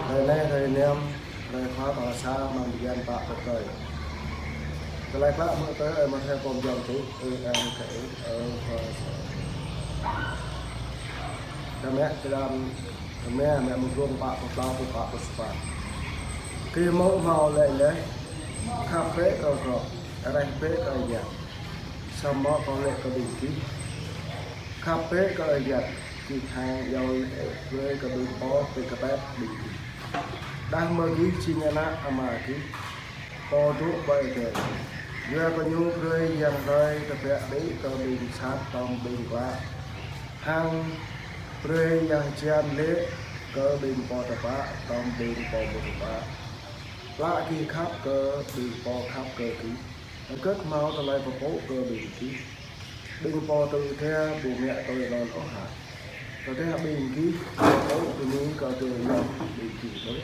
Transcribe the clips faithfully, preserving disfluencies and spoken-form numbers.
Hrơi anai, hrơi năm, hrơi Khua tal sa amăng bơyan pă pluh tơjuh. Tơlơi klă mơ̆ng tơ Ơi Mattheo pô mơyang tŭ, ơ ang kơ ơ, ơ Khua. Tơmĕ tơdăm, tơmĕ mĕ mơ̆ng glông pă pluh klâo, pă pluh sapăn. Gih hmâo hmâo laĭ laih: Khăp bĕ kơ gŏ, reh bĕ kơ ayăt. Samơ̆ kâo laĭ kơ ƀing gih: Khăp bĕ kơ ayăt, gih hăng iâu laĭ brơi kơ ƀing pô pơkơpet ƀing gih. Đah mơ̆ gih jing ană Ama gih, pô dŏ ƀơi adai. Yua kơ Ñu brơi yang hrơi tơbiă đĭ kơ ƀing sat tơm ƀing klă. Hăng brơi yang hơjan lê̆ kơ ƀing pô tơpă tơm ƀing pô ƀu tơpă. Klă gih khăp kơ ƀing pô khăp kơ gih, hơgĕt hmâo tơlơi pơpŭ kơ ƀing gih? Ƀing pô tŭ tơdeh ƀu ngă tui anŭn ôh hă? Tơdah ƀing gih pơpŭ bơni kơ tơlơi ƀing gih ƀuh,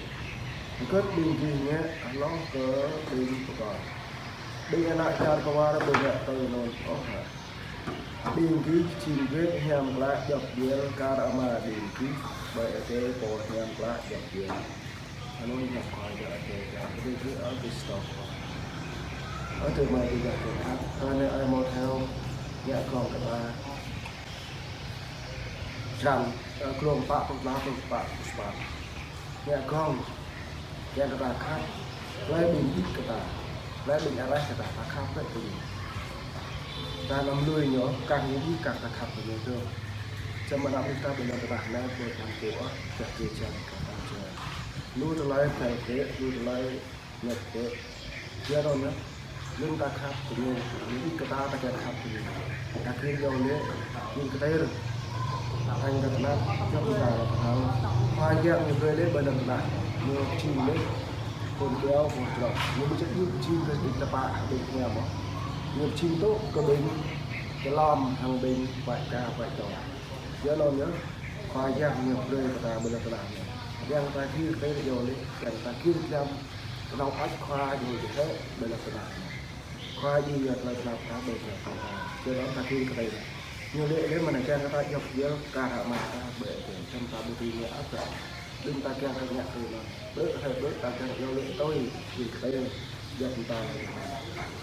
hơgĕt ƀing gih ngă hloh kơ ƀing pơkŏn? Ƀing ană čar kơwar ƀu ngă tui anŭn ôh hă? Ƀing gih jing wĕt hiam klă djŏp djel kar Ama ƀing gih ƀơi adai pô hiam klă djŏp djel. Anŭn hiăp Khua Yang Adai, Yang Adai gih ơ Krist. Ơ adơi amai ayŏng khăp, tơ anai Ơi Mattheo ngă gơ̆ng kơ ta črăn, ơ, glông pă pluh klâo, pă pluh sapăn. Ngă gơ̆ng kiăng kơ ta khăp, tơlơi ƀing đĭ kơ ta, tơlơi ƀing areh kơ ta, ta khăp bĕ kơ ñu. Ta anăm lui ñu, kar ñu đĭ kar ta khăp kơ ñu tơl. Čăm ană ƀing ta ƀơi lŏn tơnah anai, ƀu thâo kơ ôh, čăk kơ čan kơ ta čan. Lu tơlơi pơkă, lu tơlơi ñĕt kơ. Yua anŭn yơh, lơ̆m ta khăp kơ ñu, ñu đĭ kơ ta, ta kiăng khăp kơ ñu. Ta kiăng iâu laĭ, ñu kơtir. Hăng kơ tơnap, djŏp ta lĕ tơhnal. Khua Yang ñu brơi laĭ ƀơi lŏn tơnah, ñu pơjing laĭ, kơ kơyâo, kơ črŏk. Ñu ƀu čăt ñu pơjing kơ ƀing tơpă, ƀing hiam ôh. Ñu pơjing tŭ kơ ƀing čơlom hăng ƀing păi ka, păi čô. Yua anŭn yơh, Khua Yang ñu brơi kơ ta ƀơi lŏn tơnah anai. Yang ta kiăng kơtir iâu laĭ, yang ta kiăng giăm kơnong ăt Khua ñu jơhĕ ƀơi lŏn tơnah anai. Khua ñu yua tơlơi tơnap ta ƀơi lŏn tơnah anai. Yua anŭn ta kiăng kơtir. Ñu laĭ laĭ mơ̆n kiăng kơ ta djŏp djel kar Ama ta ƀơi adai. Čăm ta ƀu dưi ngă ăt ôh. Ƀing ta kiăng kơ ngă tui anŭn. Ƀơi adai ƀơi ta kiăng iâu laĭ tui, kiăng kơtir. Djŏp ta lĕ.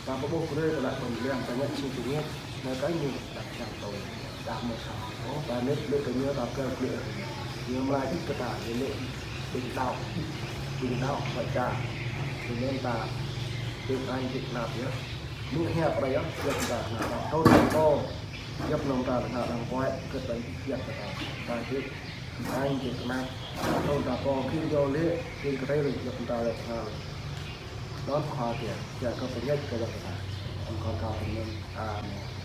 Ta pơƀuh brơi kơ ană ƀôn lan ta ngă jing tui ngă, anai kơ ñu đăp čang tui. Đah mơ̆ sa. Ơ, ta nĕt lĕ kơ ñu ta kơ lĕ. Ñu mă đĭ kơ ta, ñu lĕ ƀing đaŏ, ƀing đaŏ păi ka. Tui anŭn ta, ƀing ai ƀing tơnap yơh. Mơ̆ng hiăp ƀai yơh, djŏp ta tơnap, tơl ta pô. Djŏp anŭn ta tơnap, anăm kuai, kơt ƀai djŏp ta. Ta ƀing ai ƀing tơnap, tơl ta pô, kiăng iâu laĭ, kiăng kơtir, djŏp ta lĕ tơnap. Anŭn Khua kiăng, kiăng kơ pơñĕt kơ djŏp ta. Anŭn kâo kơ pơñĕt. Amen.